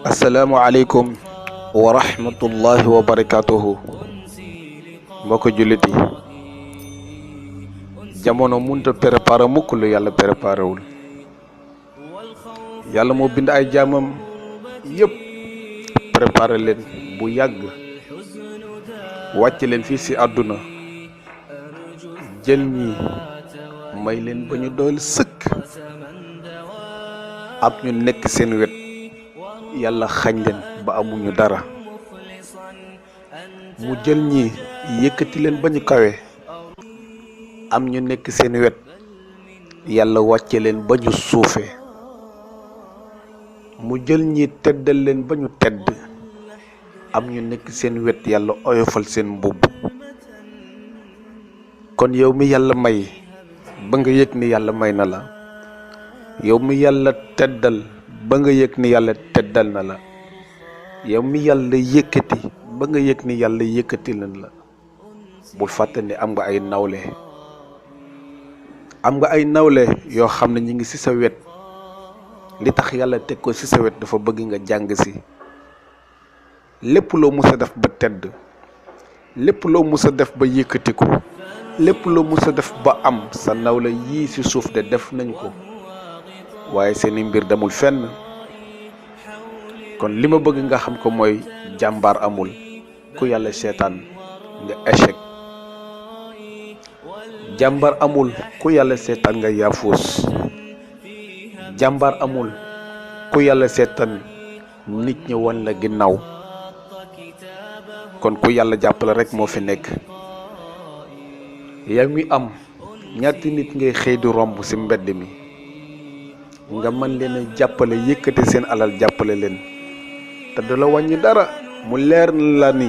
asalaamualeykum wa rahmatullahi wa barakatuhu. mbokk jullit yi, jamono munta préparé mukk lu yàlla préparé wul. yàlla moo bind ay jaamam yépp préparé leen bu yàgg, wàcc leen fii ci àdduna, jël ñi may leen ba ñu doyal sëkk. am ñu nekk seen wet, yàlla xañ leen ba amuñu dara. mu jël ñi yëkkati leen ba ñu kawe. am ñu nekk seen wet, yàlla wàcce leen ba ñu suufe. mu jël ñi teddal leen ba ñu tedd. am ñu nekk seen wet, yàlla oyofal seen mbubb. kon yow mi yàlla may ba nga yëg ni yàlla may na la, yow mi yàlla teddal ba nga yëg ni yàlla teddal na la, yow mi yàlla yëkkati ba nga yëg ni yàlla yëkkati na la, bul fàtte ni am nga ay nawle. am nga ay nawle yoo xam ne ñi ngi ci sa wet. li tax yàlla teg ko ci sa wet dafa bëgg nga jàng ci. lépp loo mus a def ba tedd, lépp loo mus a def ba yëkkatiku, lépp loo mus a def ba am, sa nawle yii ci suuf de def nañ ko, waaye seeni mbir demul fenn. kon li ma bëgg nga xam ko mooy jàmbaar amul ku yàlla seetaan nga échec. jàmbaar amul ku yàlla seetaan nga yaafuus. jàmbaar amul ku yàlla seetaan nit ñi wan la ginnaaw. kon ku yàlla jàppale rek moo fi nekk. yow mi am ñaati nit ngay xëy di romb ci mbedd mi, nga mën leen a jàppale, yëkkati seen alal jàppale leen, te du la wàññi dara. mu leer na la ni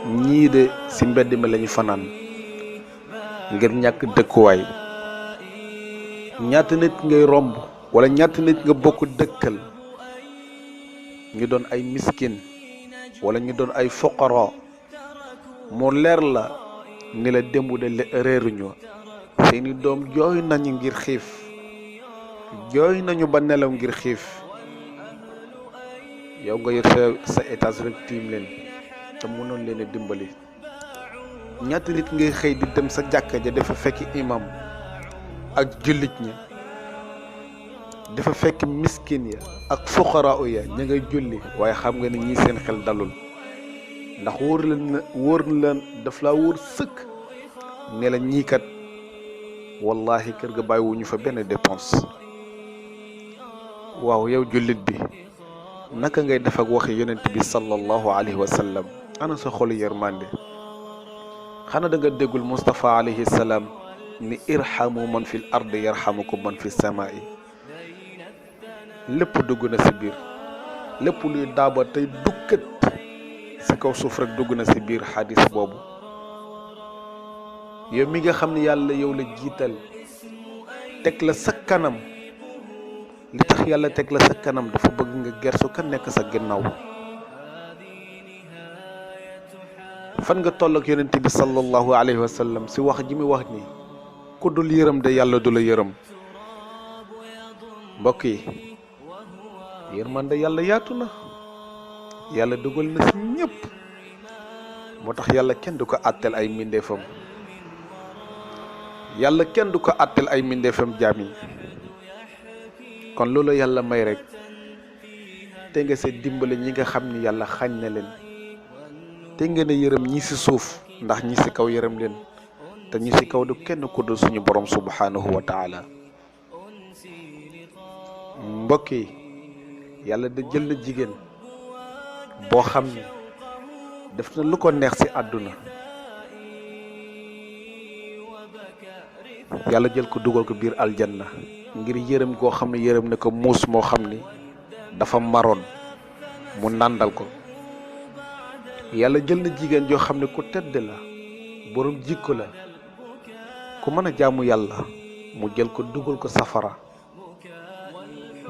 ñii de ci mbedd mi lañu fanaan ngir ñàkk dëkkuwaay. ñaata nit ngay romb wala ñaata nit nga bokk dëkkal, ñu doon ay miskin wala ñu doon ay foqara. mu leer la ni la démb de réeruñu. seeni doom jooy nañu ngir xiif, jooy nañu ba nelaw ngir xiif. yow nga yor sa étage rek tiim leen te mënoon leen a dimbali. ñaata nit ngay xëy di dem sa jàkka ja dafa fekk imam ak jullit ñi, dafa fekk miskin ya ak fuqara ya ña ngay julli, waaye xam nga ni ñii seen xel dalul. ndax wóor leen daf laa wóor sëkk ne la ñii kat wallahi kër ga bàyyiwuñu fa benn dépense. waaw yow jullit bi, naka ngay def ak waxi yonent bi sallallahu alayhi wa sallam? ana sa xolu yërmande? xanaa da nga déggul Moustapha alayhi salaam ni irhamu man fil ardi yarhamukum man fi samaa'i. lépp dugg na ci biir, lépp luy daaba tey dukkat ci kaw suuf rek dugg na ci biir xadis boobu. yow mi nga xam ne yàlla yow la jiital, teg la sa kanam. li tax yàlla teg la sa kanam dafa bëgg nga gersu ka nekk sa ginnaaw. fan nga toll ak yonent bi sallallahu alayhi wa sallam ci wax ji mi wax ni ku dul yërëm de yàlla du la yërëm. mbokk yi, yërmande yàlla yaatu na, yàlla dugal na ci ñëpp. moo tax yàlla kenn du ko àttel ay mbindeefam. yàlla kenn du ko àttel ay mbindeefam jaam yi. kon loolu yàlla may rek te nga sa dimbale ñi nga xam ni yàlla xañ na leen, te nga ne yërëm ñi ci suuf, ndax ñi ci kaw yërëm leen, te ñi ci kaw du kenn ku dul suñu borom subhanahu wa taala. mbokk yi, yàlla da jël na jigéen boo xam ni def na lu ko neex ci àdduna. yàlla jël ko dugal ko biir aljanna ngir yërëm goo xam ne yërëm na ko muus moo xam ni dafa maroon, mu nàndal ko. yàlla jël na jigéen joo xam ne ku tedd la, borom jikko la, ku mën a jaamu yàlla, mu jël ko dugal ko safara.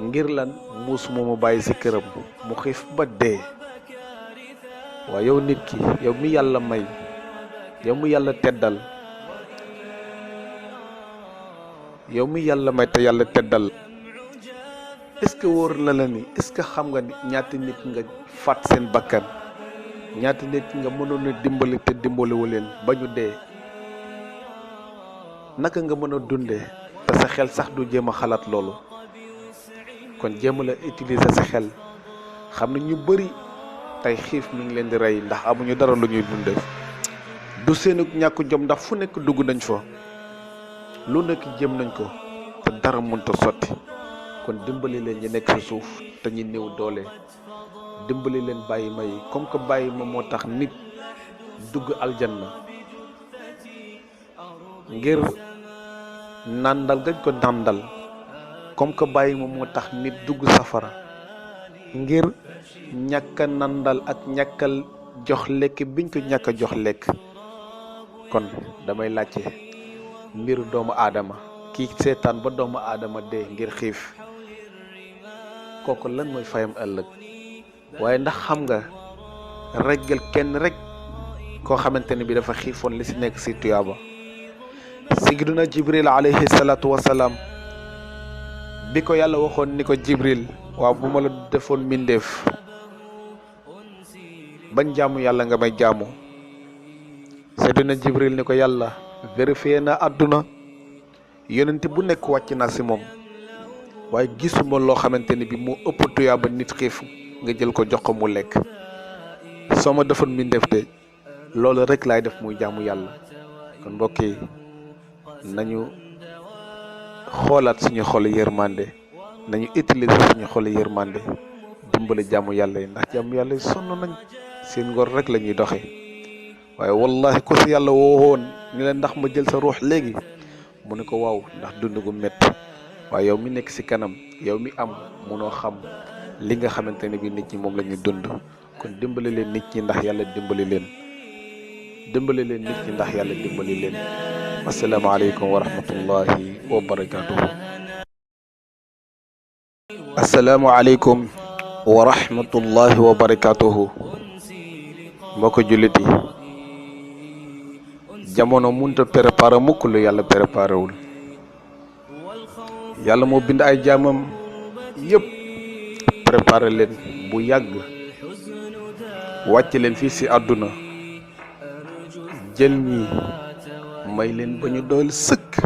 ngir lan? muus moomu bàyyi ci këram mu xiif ba dee. waaye yow nit ki, yow mi yàlla may, yow mi yàlla teddal, yow mi yàlla may te yàlla teddal, est-ce que wóor na la ni est-ce que xam nga ni ñaata nit nga faat seen bakkan ñaata nit nga mënoon a dimbali te dimbaliwu leen ba ñu dee naka nga mën a dundee te sa xel sax du jéem a xalaat loolu kon jéem la utiliser sa xel xam ne ñu bëri tey xiif mi ngi leen di rey ndax amuñu dara lu ñuy dundee du seenu ñàkk jom ndax fu nekk dugg nañ fa lu nekk jëm nañ ko te dara mënta sotti kon dimbali leen ñi nekk sa suuf te ñi néew doole dimbali leen bàyyi ma yi comme que bàyyi ma moo tax nit dugg aljanna ngir nàndal gañ ko nàndal comme que bàyyi ma moo tax nit dugg safara ngir ñàkk a nàndal ak ñàkkal jox lekk biñ ko ñàkk a jox lekk kon damay laajte mbiru doomu aadama kii seetaan ba doomu aadama dee ngir xiif kooku lan mooy fayam ëllëg waaye ndax xam nga reggal kenn rek koo xamante ne bi dafa xiifoon li si nekk si tuyaaba Sayyiduna Jibril alayhi salaatu wasalaam bi ko yàlla waxoon ni ko Jibril waaw bu ma la defoon mbindeef bañ jaamu yàlla nga may jaamu Sayyiduna Jibril ni ko yàlla vérifié na àdduna yonent bu nekk wàcc naa si moom waaye gisuma loo xamante ni bi moo ëpp tuyaaba nit xiif nga jël ko jox ko mu lekk soo ma defoon mbindeef de loolu rek laay def muy jaamu yàlla kon mbokk yi nañu xoolaat suñu xol yërmande nañu utiliser suñu xol yërmande dimbali jaamu yàlla yi ndax jaamu yàlla yi sonn nañ seen ngor rek la ñuy doxee waaye wallahi ku si yàlla woowoon ni leen ndax ma jël sa ruux léegi mu ne ko waaw ndax dund gu métti waaye yow mi nekk si kanam yow mi am munoo xam li nga xamante ne bi nit ñi moom la ñuy dund kon dimbali leen nit ñi ndax yàlla dimbali leen nit ñi ndax yàlla dimbali leen asalaamaaleykum wa rahmatullahi wa barakatuhu asalaamaaleykum wa rahmatullahi wa barakatuhu mbokk jullit yi jamono munta préparé mukk lu yàlla préparé wul yàlla moo bind ay jaamam yëpp préparé leen bu yàgg wàcc leen fii ci àdduna jël ñi may leen ba ñu doyal sëkk